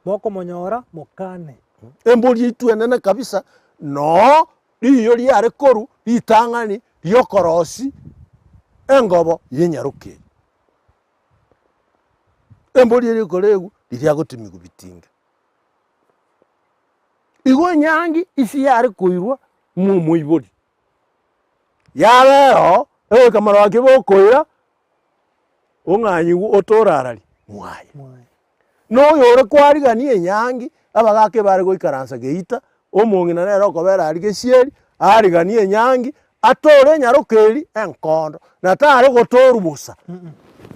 Mokomonyora mokane. Embori yaito enene kabisa, noo riiyo riare korwa ritang'ani riokorosi engobo y'enyaroke eye. Embori eria ekoregwa riria agotimigwa bitinge. Igo enyangi isi yare koirwa mwa omoibori, yabera oo, egoika marogoba bokoira, ong'anyigwe otore arari mwaye. Na oyore kwarigania enyangi, abagaka ebare goikaransa geita, omong'ina nere okobera aria gesieri, ariganie enyangi, atore enyaroka eria enkondo, na tare gotorwa bosa,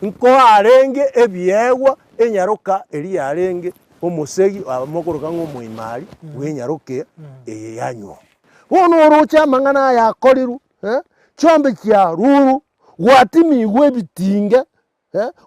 nkoa arenge ebiegwa enyaroka eria yarenge omosegi aba mokoroka ng'a omoimari bw'enyaroka eye yanywa. Bono oroche amang'ana aya akorirwe, chiombe chiarurwe, gwatimigwe ebitinge,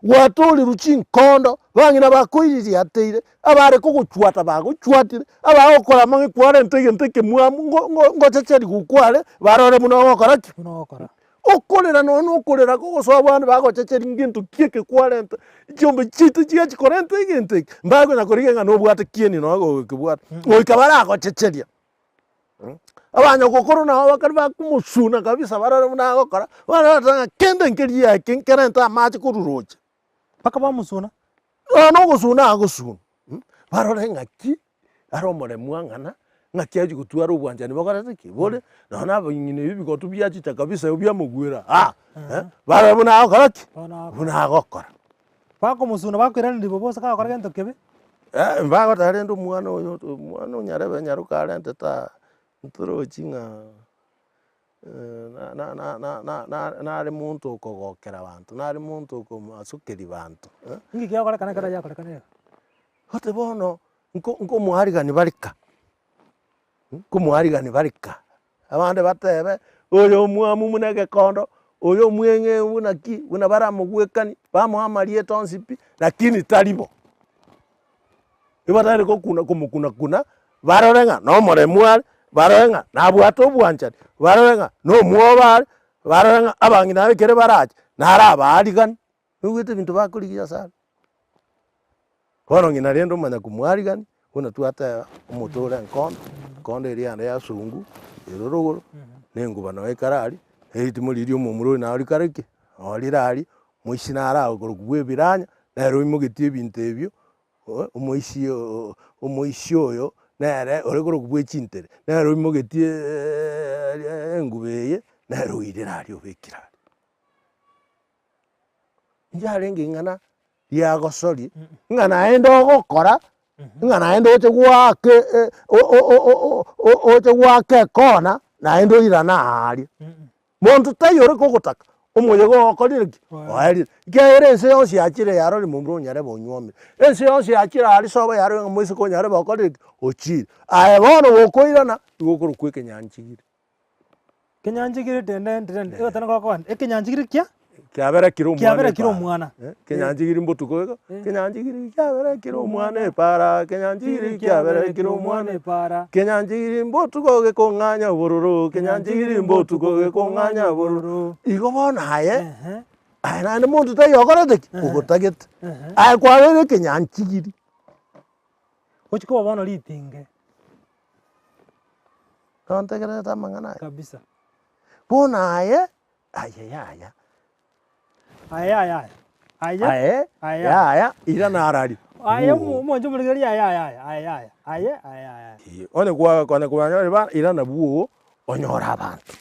gwatorirwe chinkondo, bang'ina bakoiririateire, abare kogochwata bagochwatire, abagokorama ng'a kwarenta egento ekemwamu ngo- ngo- ngochecherigwa kware, barore buna ogokora ki? Buna ogokora. Okorera nonya na okorera kogosoa abande bagochecheria ngento ki eke kwarenta, chiombe chiaito chiachi korenta egento eke, mbakonya korigia ng'a nobwate kieni nonya gogokebwata, goika baragochecheria. Abanyagokoro nabo bakare bakomosuna kabisa barore buna agokora, barore ng'a kende nkeria eke nkerente amache korwa roche. Mpaka bamosuna. Nonya na ogosuna agosuna, barore ng'aki are omoremu ang'ana, ng'aki achia gotwara obwanchani bokorete ki? Bore, nonya na abang'ina ebi ebigotu biachicha kabisa biamogwera aa, barore buna agokora ki? Buna agokora. Bakomosuna bakoiraneria bobe gose kagokora gento kebe. Mbagoteba rende omwana oyo omwana onyarebe nyaroka arentete aa, ntorochi ng'a na- na- na- na- na- nare monto okogokera abanto, nare monto okomasokeria banto. Inki kiagokorekana ekero yakorekana iga? Gose bono, nko- nkomoarigani bare ka, nkomoarigani bare ka. Abande batebe, oyo omwamu buna egekondo, oyo omweng'e buna ki, buna baramogwekani, bamoa amarieta onsi pi, lakini tari bo. Nigo gokuna komokuna kuna, barore ng'a nomoremu are, barore ng'a nabwate obwanchani, barore ng'a nomwoba are, barore ng'a abang'ina abe ekere barache, narabaarigani. Noigwete ebinto bakorigia ase aro. Bono ng'ina rende omanya komwarigani, buna twateba, omote ore enkondo, enkondo eria yane ya sungu, ere rogoro, na enguba noyo ekare aria, na eritimo riria omomura oyo naro rikare ki? Noo rire aria, moisina are aye okorokwa bwa ebiranya. Nere oimogetie ebinto ebio, omoisia omoisia oyo nere ore korokwa bwe chintere, nere oimogetie engubo eye, nere oirire aria obekire aria. Inche arenge ing'ana riagosoria, ng'a naende ogokora, ng'a naende oche goaka oche goaka ekona, naende oirane aaria. Monto taiyo ore kogotaka, omoyega oo okorire ki? Oerire. Ekiagera ense yonsi yachire yarorire momura onyarebe onywomire. Ense yonsi yachire aria sobo yarorire ng'a moiseke onyarebe okorire ki? Ochire. Aye bono gokoirana, nigo okorokwa ekenyanchigiri. Kenyanchigiri tende tende egotana gokogenda ekenyanchigiri kia? Kiabera kire omwana Kiabera kire epara. omwana. Eh, kenyanchigiri mbotuko iga, kenyanchigiri kiabera kire omwana epara, kenyanchigiri kiabera kire omwana epara. Kenyanchigiri mbotuko gekong'anya bororo, kenyanchigiri mbotuko gekong'anya bororo. Igo bono aye, Ehe, aye naende monto taiyo okorete ki? Ogotagete. ehe. Aye kwabeire ekenyanchigiri. Gochi koba bono ritinge. Nontegererete amang'ana aya? Kabisa. Bono aye, aye yaya. Aye yaya. Aye. Aye Aye yaya, irana arari. Aye Bwoo. omonche omorigereria aye yaya, aye yaya, aye aye yaya. Ee, onye kwa konya kwanyore ba irana bwoo, onyore abanto.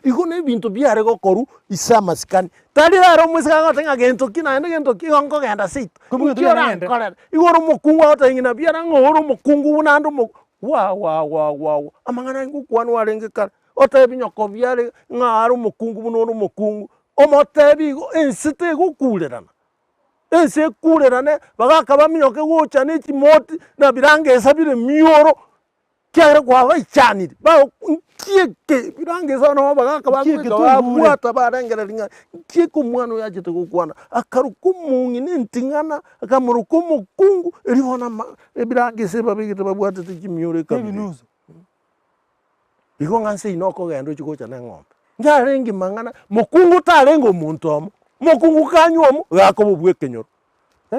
Igo na ebinto biare gokorwa ase amasikani, tari rero omoiseke agoteba ng'a gento ki naende gento ki igo nkogenda seito, Kombe gento nki kiane ngende. orankorere? Igo ore omokungu agoteba ng'ina biara ng'a ore omokungu buna ande omo wa wa wa wa wa amang'ana aya ngokwanwa arenge kare, otebi nyoko biare ng'a are omokungu buna ore omokungu, omotebi igo ense tegokurerana, ense ekurerane bagaka baminyoke gocha ne chimoti na birangesa bire emioro. Ekiagera kwabaichanire, bao nki eke birangesa nabo abagaka Nki eke bagoika twaigure? babwata barengereria ng'a nki eke omwana oyo achete gokwana, akaroka omong'ina enting'ana, akamoroka omokungu, erio bono ama ebirangesa ebabegete babwatete chimioro ekabira. Ebinusu. Igo ng'a nse ino okogenda ochie gocha na eng'ombe. Njarenge mang'ana, mokungu tarenge omonto omo, mokungu kanywa omo, gakoba obwa ekenyoro.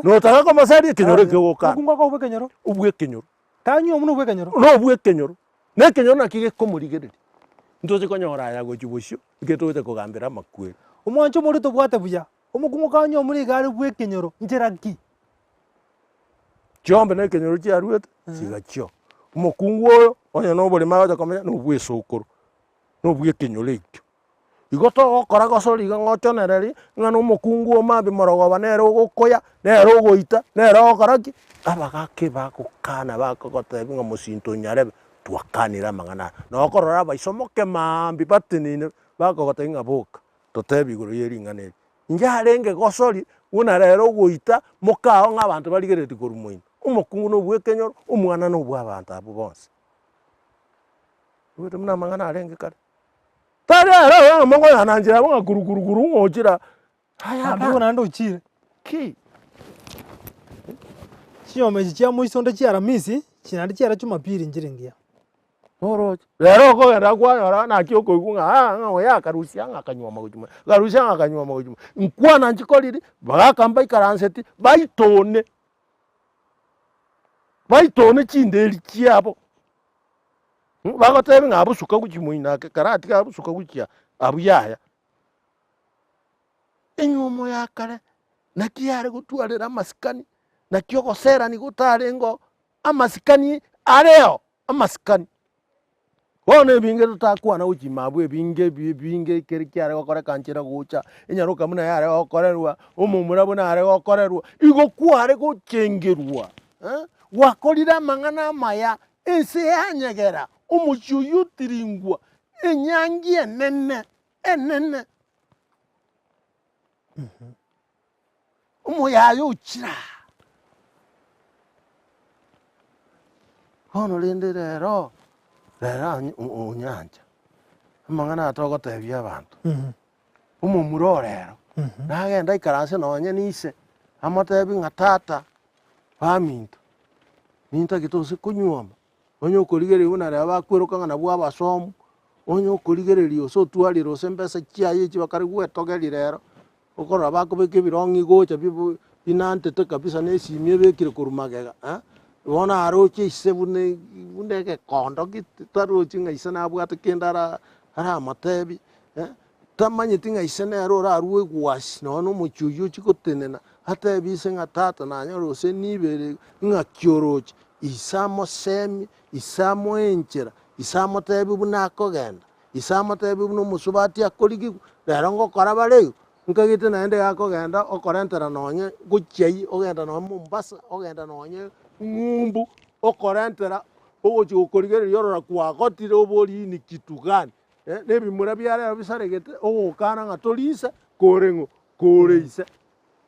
Notaka komosaria ekenyoro ekio ogokana. Mokungu akoba ekenyoro? Obwa ekenyoro. Tanywa buna obw'ekenyoro. Nobw'ekenyoro, na ekenyoro nakio gekomorigereria. Ntoche konyora aya gochia bosio, ekero togocha kogambera amakweri. Omwancho omoria tobwate buya, omokungu kanywa omuna iga are bw'ekenyoro, nchera ki? Chiombe na ekenyoro chiaruete, chigachio. Omokungu oyo, onye na oboremo agocha komenya, na obw'esokoro, na obw'ekenyoro ekio. Igo togokora gosori iga ng'ochonereri, ng'a na omokungu o mambia morogoba nere ogokoya, nere ogoita, nere ogokora ki, abagaka ebagokana bakogotebia ng'a mosinto onyarebe, twakanire amang'ana aya. Na okorora abaisomoke maambia bateneine bakogotebia ng'a boka, totebie igoro ye ring'ana eri. Inche arenge gosori buna rero ogoita mokao ng'a abanto barigereretie korwa moino. Omokungu na obwa ekenyoro, omwana na obwa abanto abwo bonsi. Oigwete buna amang'ana arenge kare. Tari ere oyo ng'a mokoyana nchera abwo ng'a kuru kuru kuru ng'a ochire aa, aya Naende hapana. naende ochire. Ki? Chinyomba echi chia moisonde chia Aramisi, chi naende chiara Jumapili nchire engiya. Noroche? Rero okogenda kwanyora naki okoigwa ng'a aa ng'a oyo akarusia ng'a akanywa amagochi mono, akarusia ng'a akanywa amagochi mono. Nkwana nchikoriri, bagaka mbaikaranseti, baitone, baitone chinderi chiabo. Bagotebia ng'a abwo suka gochia moino ake, karatiga abwo suka gochia abwo yaya. Enywomo ya kare, naki yare gotwarera amasikani, naki ogoserani gotarenge oo, amasikani areo, amasikani. Bono ebinge totakwana gochia ime abwo ebinge ebi ebinge ekere kiare gokoreka nchera gocha, enyaroka buna yare gokorerwa, omomura buna are gokorerwa, igo kware gochengerwa gwakorire amang'ana amaya Ense yanyegera, omochie oyio otiringwa, enyangi enene, enene. Omoyaye ochire aa. Bono rende rero, rero onye onyancha, amang'ana aya togotebia abanto, omomura o rero, nagende aikaranse nonye na ise, amotebi ng'a tata, baminto. Nintagete gose konyuoma, onye okorigereria buna riria bakweroka ng'a nabwo abasomu, onye okorigereria gose otwarire gose embesa chiaye echi bakare gwetogeria rero, okorora bakobeka ebirong'i gocha bibu binantete kabisa na esimi ebekire korwa magega eh, bono aroche ise buna buna egekondo gete tarochi ng'a ise nabwate kende ara aramotebie eh, tamanyeti ng'a ise nere orarwe egwasi nonye na omochie oywo ochie gotenena. Atebi ise ng'a tata nanyore gose nibe ere ng'aki oroche, ise amosemie, ise amoe enchera, ise amotebi buna akogenda, ise amotebi buna omosubati akorigigwa, rero ngokora bare igo, nkagete naende gakogenda okorentera nonye gochia aywo, ogenda nonye Mombasa, ogenda nonye ng'umbu, okorentera ogochi gokorigereria orora kwagotire oborie ni kitu gani, na ebimura bia rero bisaregete, ogokana ng'a tori ise kore ng'o? Kore ise.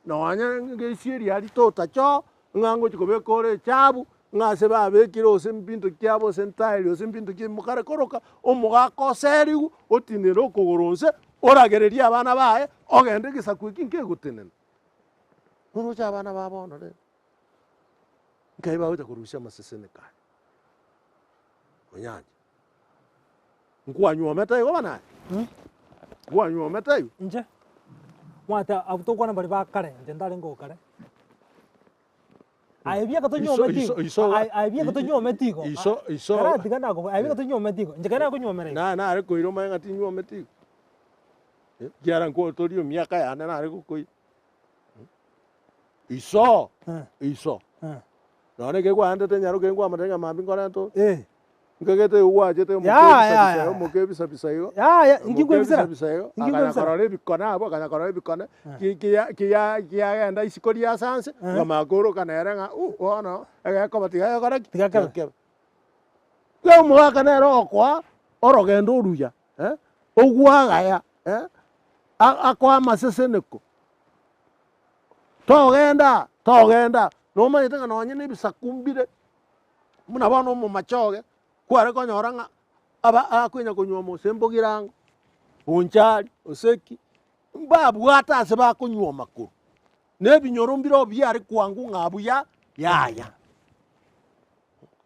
Nonya ngesieri aria totachoo, ng'a ngochi kobeka ore echabu, ng'a ase babekire gose mbinto ki abo gose ntaeri gose mbinto ki mokare koroka, omogaka oserigwe, otinere okogoro nse, oragererie abana baye, ogende egesaku eki nkegotenena. Oroche abana ba bono rero, nkai bagocha korusia amaseseneka aya? Onyancha. Nkwanyuomete igo bono aye? Nkwanyuomete igo? Inche, omanyete abwo tokwana baria ba kare, inche ntarenge o kare. Aye bieka tonyuometi Iso- igo, iso- aye aye bieka tonyuometi igo, Iso- iso- karatiga nakoboria, aye bieka tonyuometi igo, inche kare nakonywomera igo. Na nare koira omanye ng'a tinyuometi igo, ekiagera nkotoria emiaka yane nare gokoira. Iso, iso, nonye ekero kwaendete nyaroke nkwamanya ng'a mambia nkorente ore. Eh. Nkagete igo gwachete Ya, omoke ya, ebisabisa ya. igo, omoke ebisabisa igo, Yaya, inki omoke nkwebisera? ebisabisa igo, Inki akanya nkwebisera? korora ebikone abwo, akanya korora ebikone, ki- kiya kiya kiagenda isiko ria ase anse, okamanya koroka nere ng'a uh bono, egekoba tiga gekore ki? Tiga kebe. Tiga kebe. Iga omogaka nere ogokoa orogendo oruya eh, ogwagaya eh, a- akoa amaseseneko, togenda aa, togenda aa, nomanyete ng'a nonye na ebisaku mbire. Buna bono omomachoge, kware konyora ng'a aba akonya konyuoma ose mbogirango, bonchari, ose ki, mbabwate ase bakonyuoma korwa, na ebinyoro mbire obiare kwango ng'a buya yaya.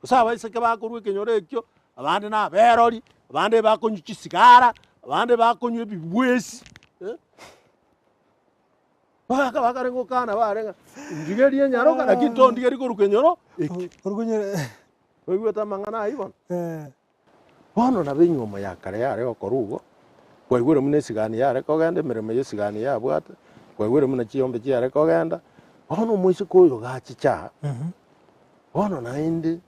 Gose abaiseke bakorwa ekenyoro ekio, abande na aberori, abande bakonywa chisigara, abande bakonywa ebibwesi. Baka bakare gokana bare ng'a ndigerie enyaroka lakini tondigerie korwa kenyoro eke. Korwa kenyoro Oigwete amang'ana ayio bono? Eh. Bono nabo enywomo ya kare yare gokorwa igo, kwaigure buna esigani yare kogenda, emeremo ya esigani yabwate, kwaigure buna chiombe chiare kogenda, bono omoiseke oyo gachicha aa, bono naende.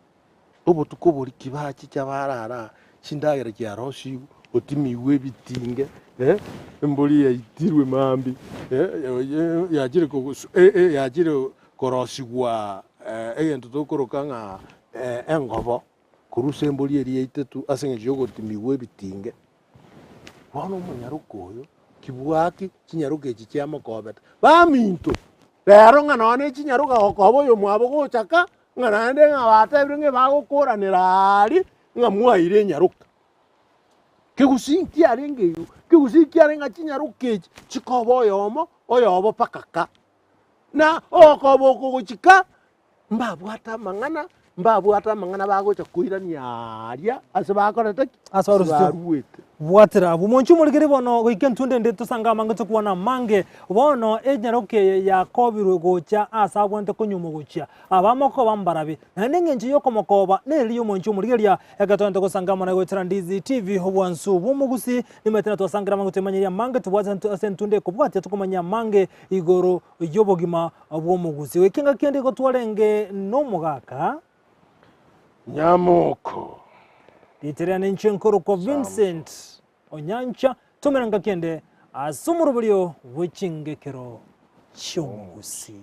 Obotuko boria kibachicha barara, chindagera chiarosigwe, otimigwe ebitinge, eh, embori yaitirwe mambia, eh, yachire kogosu yachire korosigwa egento tokoroka ng'a engobo, korwa ase embori eria yaitetwe ase eng'encho ya ogotimigwa ebitinge. Bono omonyaroka oyo, kibwaki chinyaroka echi chiamokobete, baminto, rero ng'a nonye ne chinyaroka gokoba oyomwabo gocha ka, Ng'a naende ng'a batebire ng'a ebagokoranera aria, ng'a mwaire enyaroka. Kegusii nkiarenge igo, kegusii kiarenge ng'a chinyaroka echi chikoba oyomo, oyobo mpaka ka. Na ogokoba oko gochia ka, mbabwate amang'ana, mbabwate amang'ana bagocha koirania aaria ase bakorete ki? Ase barusetwe. Baruete. Bwatera abwo. Monche omorikeri bono goika entunde ende tosange amange tokwana amange. Bono enyaroka eye yakobirwe gocha ase abwenerete konyuomwa gochia. Abamokoba mbarabi. Naende engencho y'okomokoba nereri y'omonche omorigereria ekero togente gosanga amo naye goetera Ndizi TV obwansu bw'omogusi nimanyete natwasangire amange twemanyerie amange tobwate ase entunde ekobwatia tokomanya amange igoro y'obogima bw'omogusi. Goika engaki ende igo twarenge nomogaka. Nyamoko. Rieta riane inche nkorokwa Vincent Onyancha, tomera ngaki ende ase omoroberio bwe chingekero chi'omogusi.